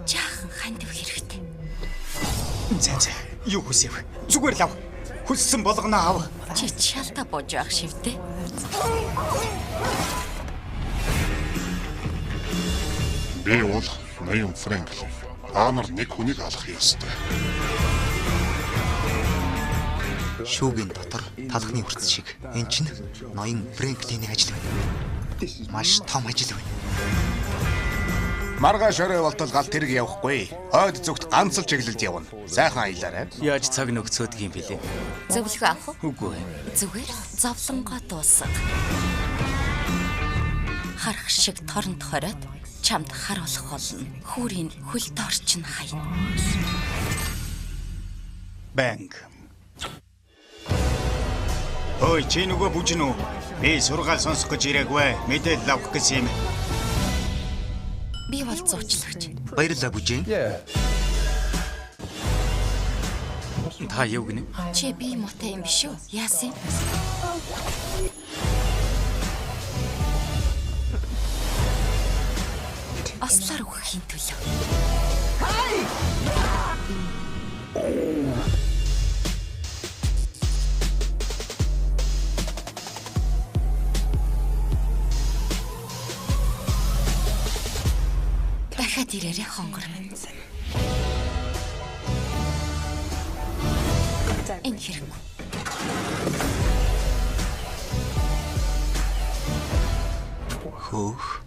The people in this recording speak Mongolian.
жаахан хандив хэрэгтэй. За за. Юу хүсэв? Зүгээр л ав. Хүссэн болгоно ав. Чи чалта бууж байх шивтэй. Би бол ноён Фрэнклин. Та нар нэг хүнийг алах ёстой. Шүүгийн дотор талхны хүрц шиг. Эн чинь ноён Фрэнклиний ажил байна. Маш том ажил байна. Маргааш орой болтол галт тэрэг явахгүй. Хойд зүгт ганц л чиглэлд явна. Сайхан аялаарай. Яаж цаг нөхцөөдөг юм бэлээ? Зөвлөгөө авах уу? Үгүй. Зүгээр зовлонгоо дуусга. Харах шиг торонд хориод чамд харуулах болно. Хүүрийн хөл доор чинь хайна. Банк. Ой, чи нөгөө бүжин үү? Би сургаал сонсох гэж ирээгүй. Мэдээлэл авах гэсэн юм. Би бол зуучлагч. Баярлалаа бүжин. Та юу гинэ? Чи би муутай юм биш үү? Яасан? Ослоор өгөхийн төлөө. Дахиад ирээрэй хонгор минь. Энэ хэрэггүй. Хөөх.